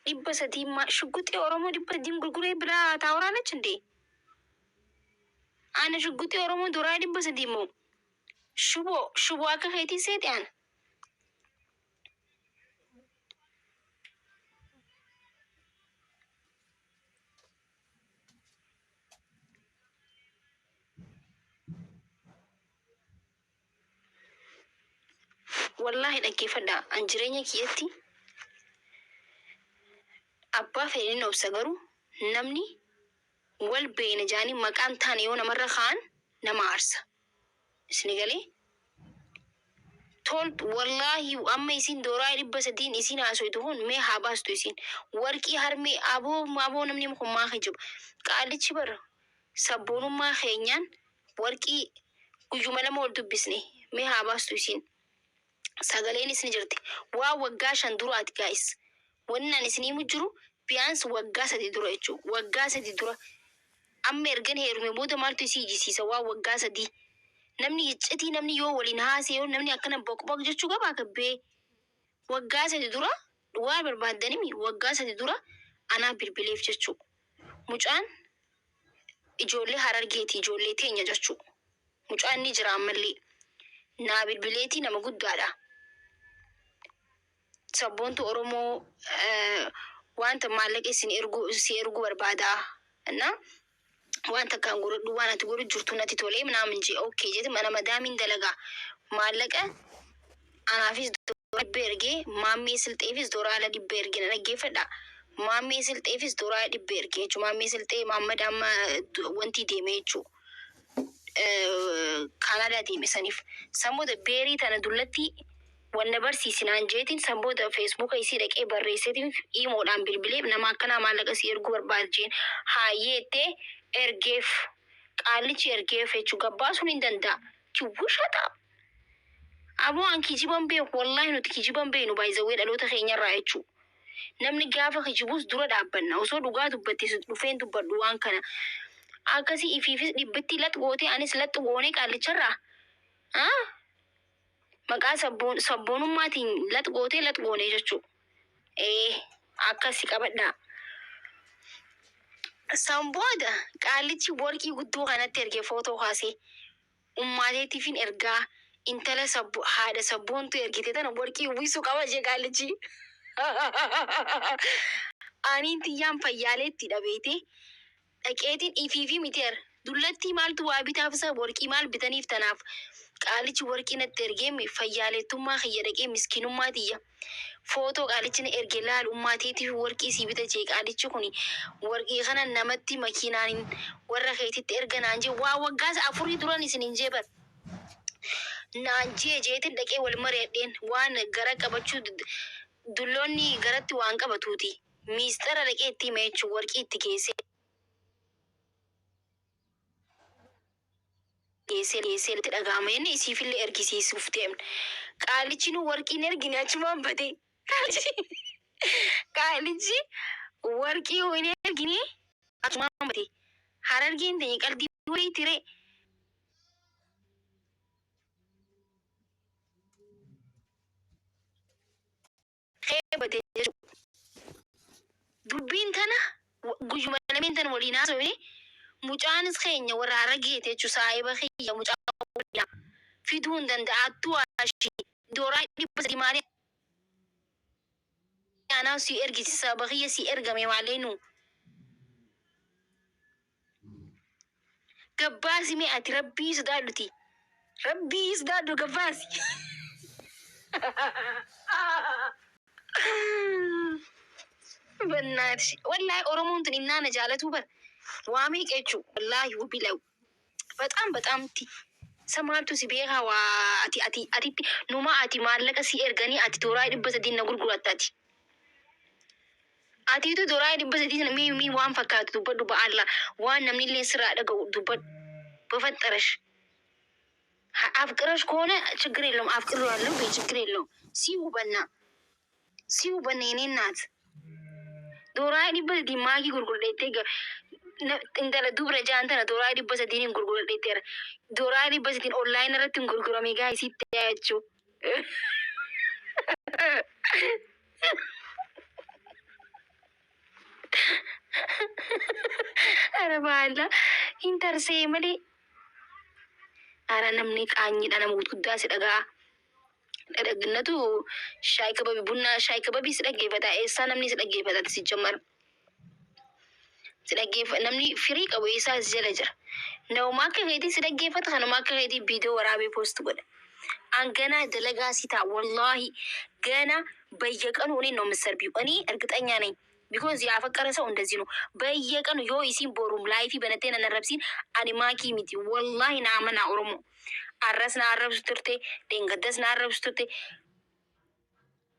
300 Shugguxii Oromoo 300n gurguree biraa taawuraanach indee? Ana shugguxii Oromoo doraa 300 moo? Shuboo shuboo akka keetii seete ana. Wallaahi dhaggeeffadhaa an jireenya kiyyatti abbaa fedhe nin obsa garuu namni wal beeyna jaanii maqaan taane yoo namarra kaa'an nama aarsa. Isini galee? Toltu wallaahi amma isiin dooraa 300n isiin haasoytu kun mee haa baastu isiin. Warqii harmee aboo aboo namni kun maa kijiba. Qaalichi bar sabboonummaa keenyaan warqii guyyuma lama wal dubbisne mee haa baastu isiin. Sagaleenis ni jirti. Waa waggaa 5 duraati guys. Wanni ani isin himu jiru biyaans waggaa 3 dura jechuu. Waggaa 3 dura. Amma ergan heerume booda maaltu isii ijisiisa waa waggaa 3. Namni iccitii namni yoo waliin haasa'e yoo namni akkana boqboq jechuu qabaa kabbee. Waggaa 3 dura dhugaa barbaaddanimi waggaa 3 dura anaa bilbileef jechuu. Mucaan ijoollee Harargeeti ijoollee teenya jechuu. Mucaan ni jira ammallee. Naa bilbileetii nama guddaadha. Sabboontu Oromoo wanta maallaqa isin erguu si erguu barbaada. Na waan takkaan godhadhu waan ati godhu jirtu natti tolee minaamin jee okay jete mana madaamiin dalagaa maallaqa anaafis doolaara dhibba ergee maammee silxeefis doolaara dhibba erge na dhaggeeffadha maammee silxeefis doolaara dhibba erge jechuun maammee silxee maammad amma wanti deeme jechuudha. Kaanaadaa deeme saniif. San booda beerii tana dullattii wal na barsiisi naan jeetiin san booda feesbuuka isii dhaqee barreesseetiin iimoodhaan bilbilee nama akkanaa maallaqa sii erguu barbaada jeen haayyee jettee ergeef. Qaallichi ergeef jechuu gabbaasuun hin danda'a. Wushaxa. Aboo an kijiban beeku wallaahi nuti kijiban beeknu by the way dhaloota keenyarraa jechuu. Namni gaafa kijibus dura dhaabbanna. Osoo dhugaa dubbatte si dhufeen dubbadhu waan kana. Akkasii ifiifis dhibbittii lax gootee anis laxxu goonee qaallicharraa. Ah? Maqaa sabboon sabboonummaatiin lax gootee lax goonee jechuu. Ee akkasi qabadhaa. San booda qaallichi warqii guddoo kanatti erge footoo kaasee. Ummaa teetiifin ergaa intala sabbo haadha sabboontuu ergite tana warqii uwwisuu qaba jee qaallichi. Aniin tiyyaan fayyaaleettiidha beeytee. Dhaqeetiin ifiifi miti ar. Dullattii maaltu waa bitaaf isa warqii maal bitaniif tanaaf qaalichi warqii natti ergeemi fayyaaleettummaa kiyya dhaqee miskiinummaa tiyya Footoo qaalichi na erge laal ummaa teetiif warqii sii bita jee qaalichi kuni warqii kana namatti makiinaanin warra keetitti erga naan jee waa waggaa afurii duran isinin jee bar naan jee jeetin dhaqee wal mari'adheen waan gara qabachuu dulloonni garatti waan qabatuuti miisxara dhaqee itti hime jechuun warqii itti geessee. Geessee geessee itti dhaga'ama jenne isiifillee ergisiisuuf deemne. Qaalichi nu warqii hin ergine achumaan bade. Qaalichi warqii hin ergine achumaan bade. Harargeen teenya qaldii wayii tiree. Kee bade jechuudha. Dubbiin tana guyyuma lameen tana waliin haasofne mucaanis keenya warra Harargeeti jechuudha saahiba kiyya mucaa waliin fiduu hin danda'a attuu ashi dooraa 300 maalii anaa sii ergisi sababa kiyya sii ergame maallee nu Gabbaasi mee ati rabbii sodaadhuti. Rabbii sodaadhu gabbaasi. Bannaati. Wallaahi Oromoon tun innaa na jaalatuu bar. Waa meeqa jechuu wallaahi wabilaw. Baxaam baxaamti. Isa maaltu si beekaa waa ati ati atitti numa ati maallaqa si erganii ati dooraa 300 na gurguratta ati. Atiitu doraa 300 sana mee mee waan fakkaatu dubbadhu ba'aalla waan namni illee sirraa dhaga'u dubbadhu በፈጠረሽ አፍቅረሽ ከሆነ ችግር የለውም። አፍቅሬዋለሁ በይ ችግር የለውም። ሲውበና ሲውበና የኔ እናት doraa 300 maakii gurguradheettee intala dubra jaan tana doraa 300 hin gurguradheetteera. Doraa 300 online irratti hin gurgurame gaa isitti jechuu. Ara baala hin tarsee malee. Ara namni qaanyiidha, nama guddaa si dhagaa. Dhadhaginnatu shaayii kababi, bunna shaayii kababii si dhaggeeffata. Eessaa namni si dhaggeeffata? Si jammar si dhaggeeffa, namni firii qabu eessaa si jala jira? Nama akka keetii si dhaggeeffata, kanuma akka keetii viidiyoo waraabee post godha. An ገና dalagaa si ta'a, wallaahi ገና በየቀኑ እኔን ነው የምትሰርቢው። እኔ እርግጠኛ ነኝ። Because ያፈቀረ ሰው እንደዚህ ነው። በየቀኑ yoo isiin borum live banattee nan arrabsiin, ani maakii miti. Wallaahi na amanaa Oromoo. Arras na arrabsu turte, dheengaddas na arrabsu turte.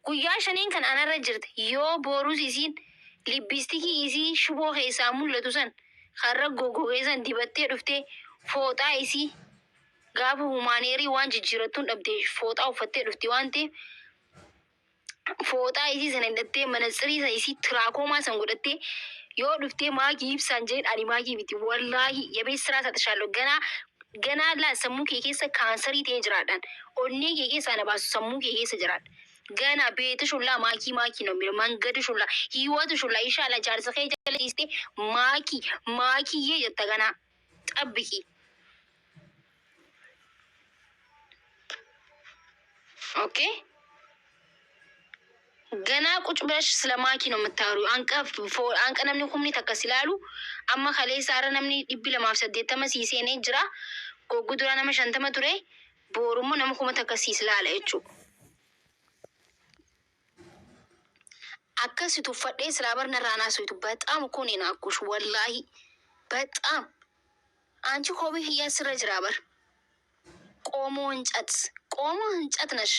Guyyaa shaniin kan anarra jirte, yoo borus isiin lipstick isii shiboo keessaa mul'atu san karra goggogee san dibattee dhuftee, fooxaa isii gaafa humaaneerii waan jijjiirattuun dhabde fooxaa uffattee dhufti waan ta'eef, fooxaa isii sana hidhattee, manatsirii sana isii tiraakomaa san godhattee yoo dhuftee maakii ibsaan jedhan, ani maakii miti. Wallaahi የቤት ስራ ሰጥሻለሁ። ገና ገና laa sammuu kee keessa kaansarii ta'ee jiraadhaan onnee kee keessaa na baasu, sammuu kee keessa jiraadha. ገና ቤትሽ ሁላ ማኪ ማኪ ነው የሚለው፣ መንገድሽ ሁላ፣ ህይወትሽ ሁላ። ኢንሻአላህ jaarsa kee jala dhiistee maakii maakiyyee jetta, ገና ጠብቂ። Okay, ገና ቁጭ ብለሽ ስለ ማኪ ነው የምታወሪው። አንቀ አንቀ namni kumni takka si ilaalu amma kaleessa har'a namni 280 sii seenee jira. Goggu dura nama 50 ture. Boorummoo nama 1000 siis ilaala jechuudha. Akkasi tuffadhee silaa bar narraa naasootu በጣም እኮ ነው የናኩሽ። ወላሂ በጣም አንቺ ኮቢ ህያ ስረ jira bar ቆሞ እንጨት፣ ቆሞ እንጨት ነሽ።